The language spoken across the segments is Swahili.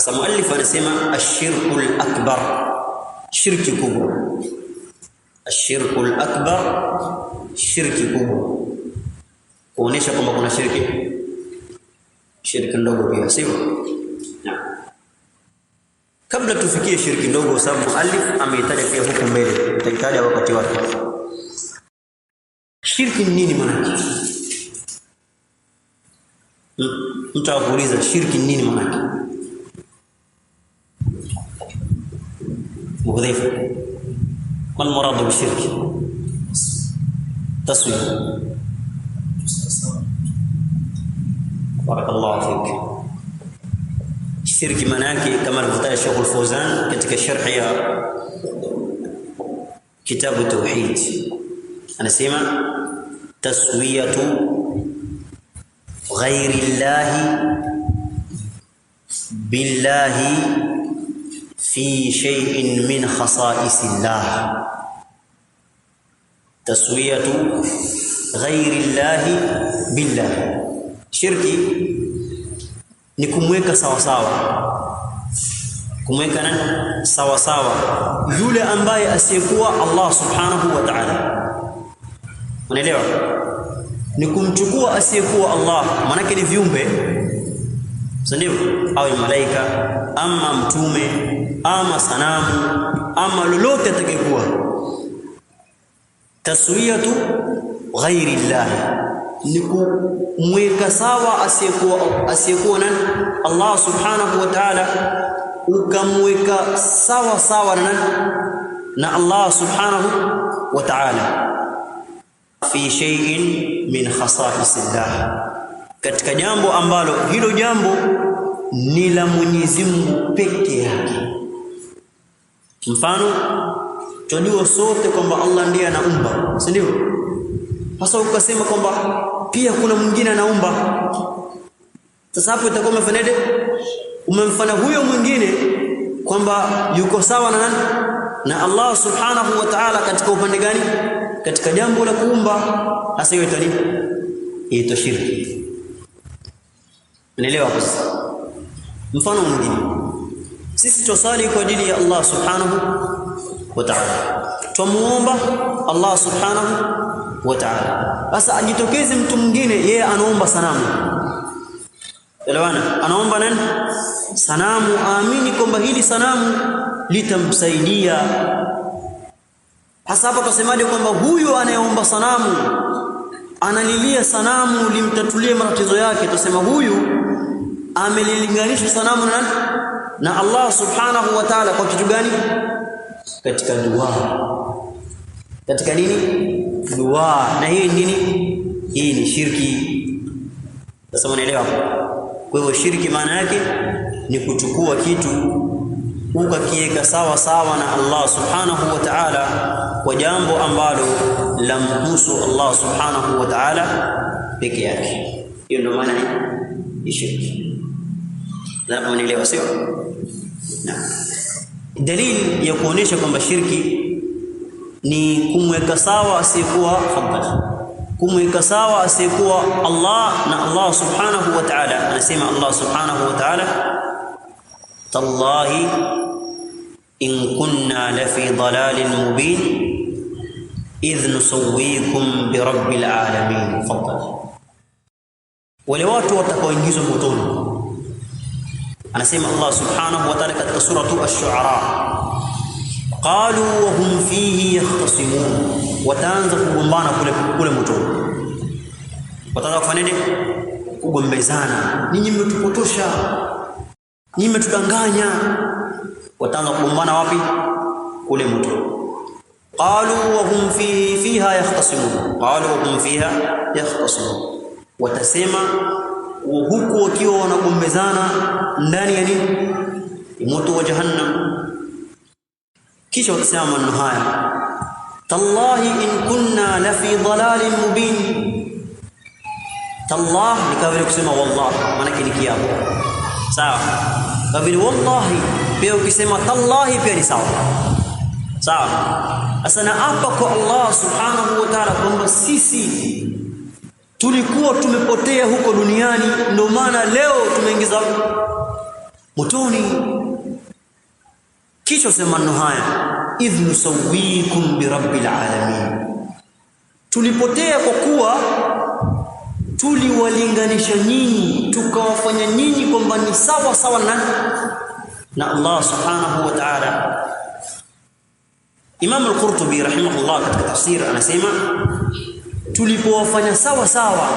Sasa muallif anasema ashirkul akbar, shirki kubwa. Ashirkul akbar, shirki kubwa, kuonesha kwamba kuna shirki ndogo pia, sivyo? Naam. Kabla tufikie shirki ndogo, sababu muallif ameitaja pia huku mbele, tutaitaja wakati wake. Shirki ni nini maana yake? Mtu akuuliza shirki ni nini maana yake? Mudhaifa, mal muradu bishirki? Taswiya. Barakallahu fik. Shirki maana yake kama alivyotaja Sheikh Al-Fawzan katika sharhi ya kitabu Tauhid, anasema taswiyatu ghairi llahi billahi fi shay'in min khasa'isi llah. Taswiyatu ghairi llahi billah, shirki ni kumweka sawa sawa, kumweka nani sawa sawa yule ambaye asiyekuwa Allah subhanahu wa ta'ala. Unaelewa? Ni kumchukua asiyekuwa Allah, maanake ni viumbe, si ndivyo? Awe malaika ama mtume ama sanamu ama lolote atakayekuwa. Taswiyatu ghairi llah ni kumweka sawa asiyekuwa nani? Allah subhanahu wa ta'ala, ukamweka sawa sawa na nani? Na Allah subhanahu wa ta'ala. Fi shay'in min khasaisillah, katika jambo ambalo hilo jambo ni la Mwenyezi Mungu peke yake. Mfano, tunajua sote kwamba Allah ndiye anaumba, si ndivyo? Sasa ukasema kwamba pia kuna mwingine anaumba. Sasa hapo itakuwa umefanyaje? Umemfanya huyo mwingine kwamba yuko sawa na nani? Na Allah subhanahu wa ta'ala katika upande gani? Katika jambo la kuumba. Sasa hiyo itani ito shirki. Unaelewa hapo sasa? Mfano mwingine, sisi tusali kwa ajili ya Allah subhanahu wa ta'ala, tumuomba Allah subhanahu wa ta'ala. Sasa ajitokeze mtu mwingine, yeye anaomba sanamu. Elewana? Anaomba nani? Sanamu, aamini kwamba hili sanamu litamsaidia. Hasa hapa tusemaje kwamba huyu anayeomba sanamu analilia sanamu limtatulie matatizo yake? Tusema huyu amelilinganisha sanamu na nani? Na Allah subhanahu wa ta'ala. Kwa kitu gani? Katika dua. Katika nini? Dua. Na hii nini? Hii ni shirki. Sasa mnaelewa hapo? Kwa hivyo shirki maana yake ni kuchukua kitu ukakiweka sawa sawa na Allah subhanahu wa ta'ala kwa jambo ambalo lamhusu Allah subhanahu wa ta'ala peke yake. Hiyo ndio maana ya shirki. Labda mnaelewa, sio? Naam. Dalili ya kuonesha kwamba shirki ni kumweka sawa asiyekuwa fadhali, kumweka sawa asiyekuwa Allah na Allah subhanahu wa ta'ala. Anasema Allah subhanahu wa ta'ala, tallahi in kunna lafi dalalin mubin idh nusawwikum bi rabbil alamin. Fadhali. Wale watu watakaoingizwa motoni, anasema Allah subhanahu wa ta'ala katika suratu Ash-Shu'ara, qalu wa hum fihi yahtasimun, wataanza kugombana kule motoni. Wataanza kufanya nini? Kugombezana, ninyi mmetupotosha, ninyi mmetudanganya. Wataanza kugombana wapi? Kule motoni. Qalu wa hum fiha yahtasimun, qalu wa hum fiha yahtasimun, watasema huku wakiwa wanagombezana ndani ya nini? Moto wa jahannam. Kisha watasema maneno haya, tallahi in kunna lafi dalalin mubin. Tallah ni kama vile kusema wallah, maana ni kiapo, sawa? Kama vile wallahi, pia ukisema tallahi pia ni sawa sawa. Sasa na hapa kwa Allah subhanahu wa ta'ala kwamba sisi tulikuwa tumepotea huko duniani, ndio maana leo tumeingiza motoni. Kisha sema maneno haya, idh nusawikum birabbil alamin, tulipotea kwa kuwa tuliwalinganisha nyinyi tukawafanya nyinyi kwamba ni sawa sawa na Allah subhanahu wa ta'ala. Imam al-Qurtubi rahimahullah katika tafsir anasema tulipowafanya sawa sawa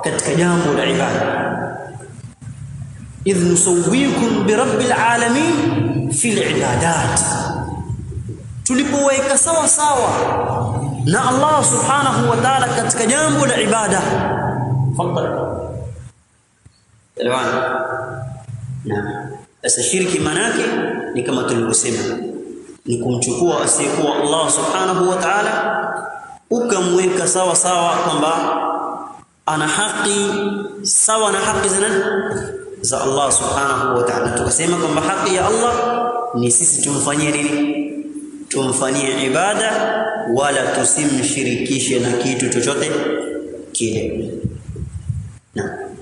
katika jambo la ibada, idh nusawikum birabbil alamin fil ibadat, tulipoweka sawa sawa na Allah subhanahu wa ta'ala katika jambo la ibada. Tafadhali. Elewana? Naam. Sasa shirki manake ni kama tulivyosema, ni kumchukua asiyekuwa Allah subhanahu wa ta'ala ukamweka sawa sawa kwamba ana haki sawa na haki za nani? Za Allah subhanahu wa ta'ala. Tukasema kwamba haki ya Allah ni sisi tumfanyie nini? Tumfanyie ibada, wala tusimshirikishe na kitu chochote kile. Naam.